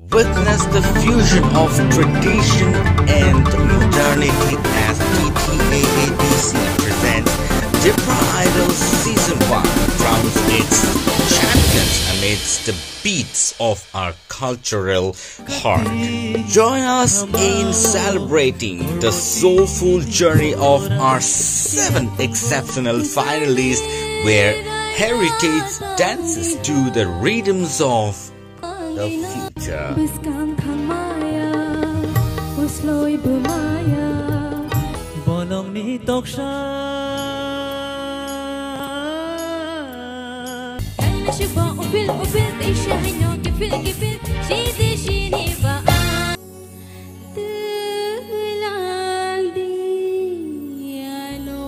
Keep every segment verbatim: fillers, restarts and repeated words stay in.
Witness the fusion of tradition and modernity as T T A A D C presents Tipra Idol Season one, crowns its champions amidst the beats of our cultural heart. Join us in celebrating the soulful journey of our seven exceptional finalists, where heritage dances to the rhythms of the future. Bwskang thangmaya, usloi bwmaya. Bonongni toksa. Kaina sibo upil upil, teisa haino kipil kipil, sidi sini ba. Twlang diya no.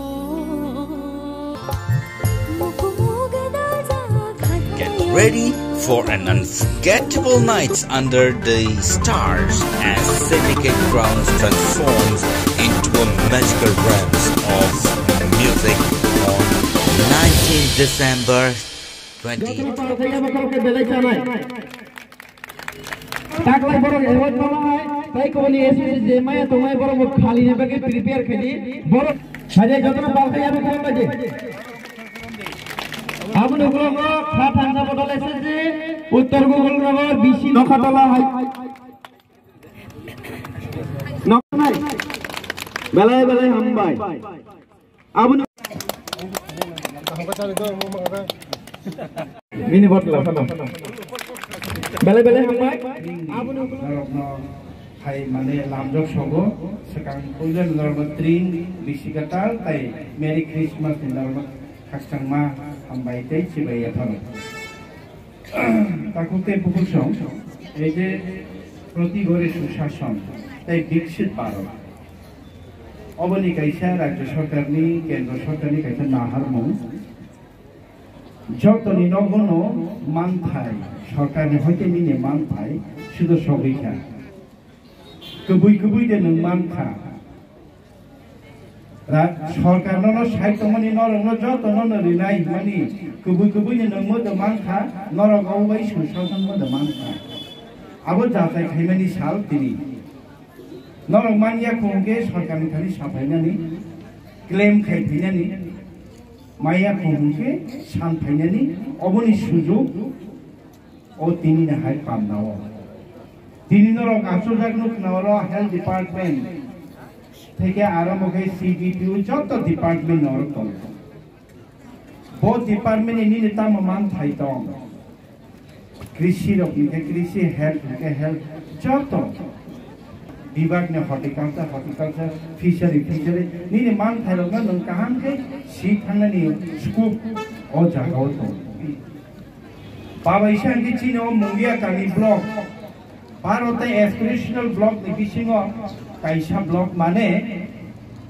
Get ready for an unforgettable night under the stars as Syndicate Grounds transforms into a magical realms of music on nineteenth December twenty. Taklai borok award pala hai, tai koboni S S C je maya tongnai borok bo khali ni bagwi prepare khaidi. Borok saja jotono balkai abo khulum baje. Aboni ukulok kha thangsa bodol S S C, Uttor Gogolnagar B C Nokhatala hai. Noknai. Belai belai hambai. Aboni Mini bottle phano. Belai belai hambai. Norokno hai mane lamjok sogo, swkang puila norokno tring, bisi kwtal tai Merry Christmas ni norokno khakchangma hambai tei chibai ya phano. Takhuk tei bukhuk song, ei je proti ghore sushason tei Viksit Bharat. Oboni kaisa Rajya Sarkarni, Kendra Sarkarni kaisa naharmung. Jotoni nogono manthai, sorkarni hoite nini manthai, sudo sogwi kha. Kubui kubui de nwng mankha. Ra-, sorkar nono sai tongmani norokno joto nono rinai hwnmani kubui kubui ni nwng modo mankha, norok obo bai sum sason modo mankha. Abo jachai khaimani sal tini. Norok manya kho hwnkhe sorkarni thani saphainani, claim khai phainani, maya kho hwnkhe san phainani, oboni sujuk o tini ni hai panda o. Tini norok achukjak nukna oro health department theke arombo khe C D P O joto department norok tongo. Bo department ni nini tamo manthai tong. Krishi rok ni khe krishi, health ni khe health, joto bibak ni horticulture, horticulture, fishery, fishery, nini manthai rok no nwng kaham khe si thangnani scope o jaga o tong. Babai sa hwnkhe chini o Mungia kami block. Bharot tei aspirational block ni bisingo kaisa block mane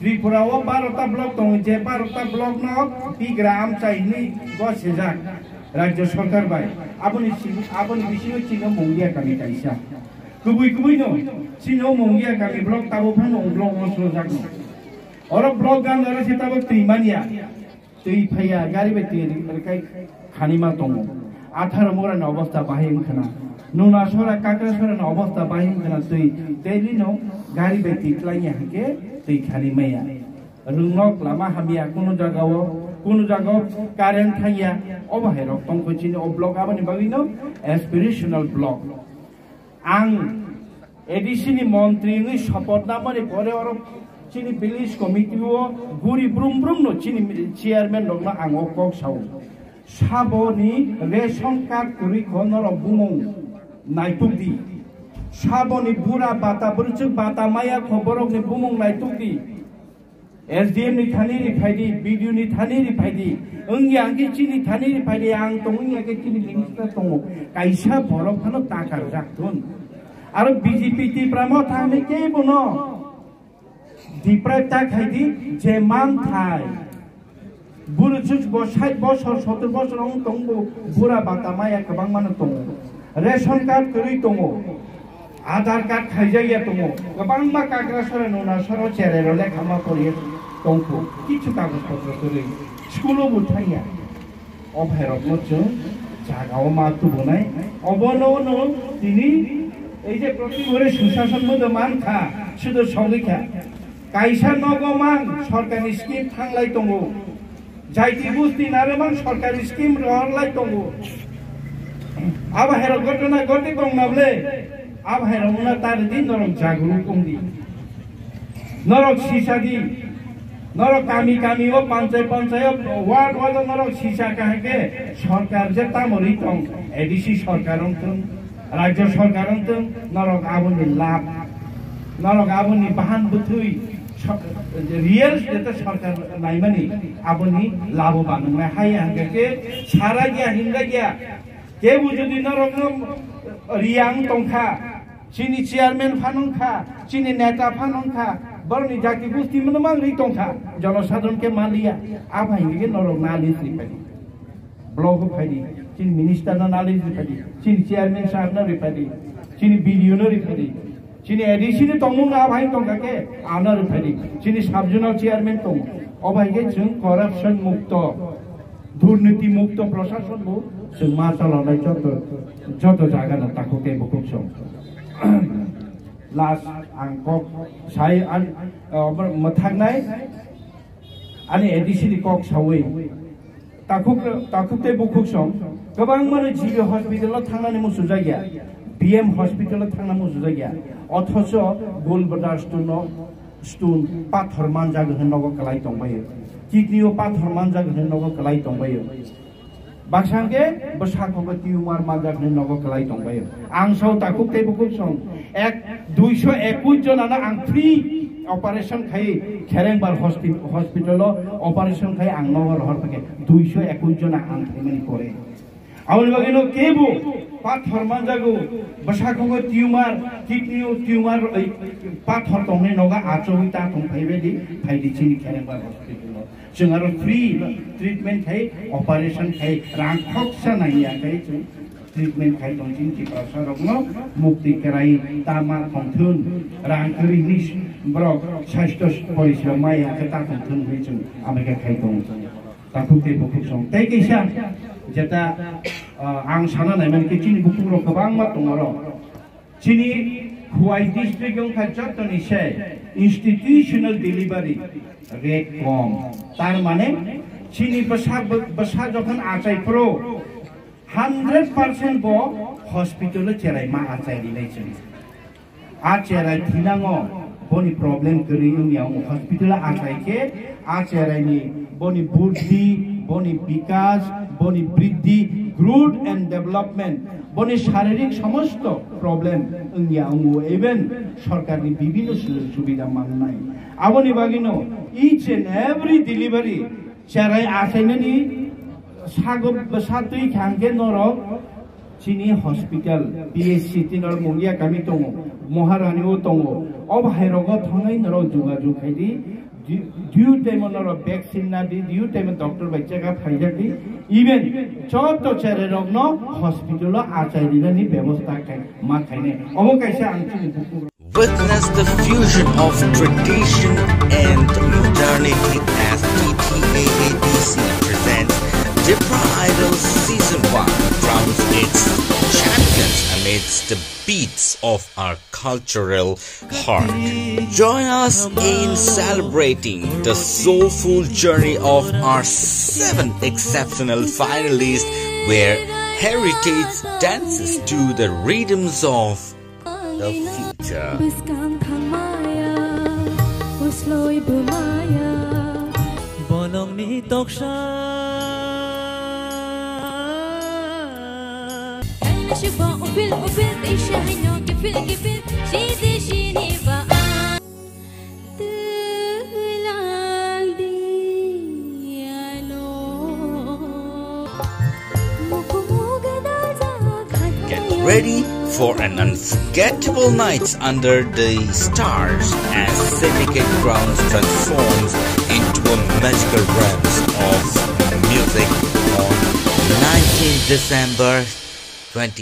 Tripura o barota block tongo, je barota block no bigra amchai hinwi gosijak Rajya Sarkar bai. Aboni simi, aboni bisingo chini Mungia kami kaisa. Kubui kubui no chini Mungia kami block tabo phano block no sojak no. Oro block gan oro se tabo twi manya. Twi phaiya, gari bai twi rwkhe khanima tongo. Atharo mora ni obostha bahai wngkhana. Nuna sora, kakra sora ni obostha bahai wngkhana twi. Daily no gari bai twi tlangya hwnkhe twi khani maya. Rwngnok lama hamya kunu jaga o, kunu jaga o current thangya. Obo hai rok tongkho chini o block aboni bagwi no aspirational block. Ang A D C ni montri wngwi support namani pore oro chini village committee o guri brum brum no chini chairman rok no ang o kok sao. Saboni ration card kwrwi kho norok bumung naituk di. Saboni bura bata bwrwchwk bata maya kho borok ni bumung naituk di. S D M ni thani ri phaidi, B D O ni thani ri phaidi, wngya hwnkhe chini thani ri phaidi, ang tongo wngya khe chini minister tongo, kaisa borok phano takarjak thun. Aro B J P Tipra Motha hinwi kebo no deprive ta khaidi, je manthai. Bwrwchwk bo sait bosor, sotor bosor wng tongbo, bura bata maya kwbangma no tongo. Ration card kwrwi tongo. Aadhaar card khaijak ya tongo, kwbangma kakrasora nunasora cherero lekha ma poriya tongkho, kichu kagoj potro kwrwi, school o bo thangya. O phairokno chwng jagao ma tubunai, obono no tini Ei je proti ghore sushason modo man kha, sudo sogwi kha. Kaisa nogo mang sorkarni scheme thanglai tongo. Jaiti gusti nare mang sorkarni scheme rohorlai tongo. Abo hai rok ghotona ghoti tong na ble, abo hai rok wngna ta rwdi norok jaguruk wngdi. Norok sisa di, norok kami kami o panchai panchai o ward ward o norok sisa kahai khe sorkar je tamo ri tong, A D C sorkar wng thung, rajya sorkar wng thung, norok aboni lab, norok aboni bahan bwthwi so-, real jeta sorkar naimani aboni labo banwngnai hai hwnkhe khe sara gya hinda gya kebo jodi norokno riyang tongkha, chini chairman phano wngkha, chini neta phano wngkha, borokni jati gusti mano mang ri tongkha, jonosadharon khe manliya, abo hai hwnkhe norok nalis riphadi, block o phaidi, chini minister no nalis riphadi, chini chairman sahab no riphadi, chini B D O no riphadi, chini A D C ni tongmung abo hai tongkha khe ano riphadi, chini sub zonal chairman tongo, obo hai khe chwng corruption mukto. Durniti mukto prashason bo chwng ma chalonai joto, joto jaga no takhuk tei bukhuk song. Last ang kok sai an, uh, mwthaknai ani A D C ni kok sawi takhuk, takhuk tei bukhuk song kwbangma no G B hospital o thangnani muchujak ya, B M hospital o thangna muchujak ya, othocho Golbadar stone no stone pathor manjak hwnwi nogo kwlai tongbaio, kidney o pathor manjak hwnwi nogo kwlai tongbaio, baksa hwnkhe bwsakhogo tumor manjak hwnwi nogo kwlai tongbaio. Ang sao takhuk tei bukhuk song ek duiso ekush jonano ang free operation khai Kherengbar hospi-, hospital o operation khai ang nogo rohor phai khe duiso ekush jona ang phaimani pore. Aboni bagwino kebo pathor manjago, bwsakhogo tumor, kidney o tumor, ei pathor tongnai nogo achugwi ta tong phaibaidi, phaidi chini Kherengbar hospital o. Chwng aro free treatment khai, operation khai, rang khoksa nangya khai chwng treatment khai tong chini Tiprasa rokno mukti kwrai tama tongthun, rang kwrwini borok sasthyo poriseba maya khe ta tongthun hwnwi chwng amekhe khai tongo. Takhuk tei bukhuk song. Tei kaisa jeta, ah, ang sana nai mankhe chini bukhuk rok kwbangma tongo ro. Chini Khowai district wngkha jottoni se institutional delivery rate kom. Tar mane chini bwsa, bwsa jokhon achai phuru hundred percent bo hospital o cherai ma achai rinai chwng. A cherai thinango boni problem kwrwi wngya wng hospital o achai khe a cherai ni boni burdi, boni bikas, boni briddhi, growth and development, boni sharirik somosto problem wngya wngo, even sorkar ni bibhinno sujog subida mannai. Aboni bagwino each and every delivery cherai achainani sago bwsa twi thangkhe norok chini hospital, P H C tini oro Mungia kami tongo, Maharani o tongo. O bahai rogo thangwi norok jogajog khai di. Di-, due time o norok vaccine na di, due time o doctor bai check up khaijak di. Even joto cherai rokno hospital o achai rinani bebosta khai ma khainai. Obo kaisa ang chini bukhuk. Witness the fusion of tradition and modernity as T T A A D C presents Tipra Idol Season one, crowns its champions amidst the beats of our cultural heart. Join us in celebrating the soulful journey of our seven exceptional finalists, where heritage dances to the rhythms of the future. Bwskang thangmaya, usloi bwmaya. Bonongni toksa. Kaina shukbo upil upil, teisa haino kifil kifil, shidi shini ba. Get ready for an unforgettable night under the stars as Syndicate Crowns transforms into a magical realms of music on nineteenth December twenty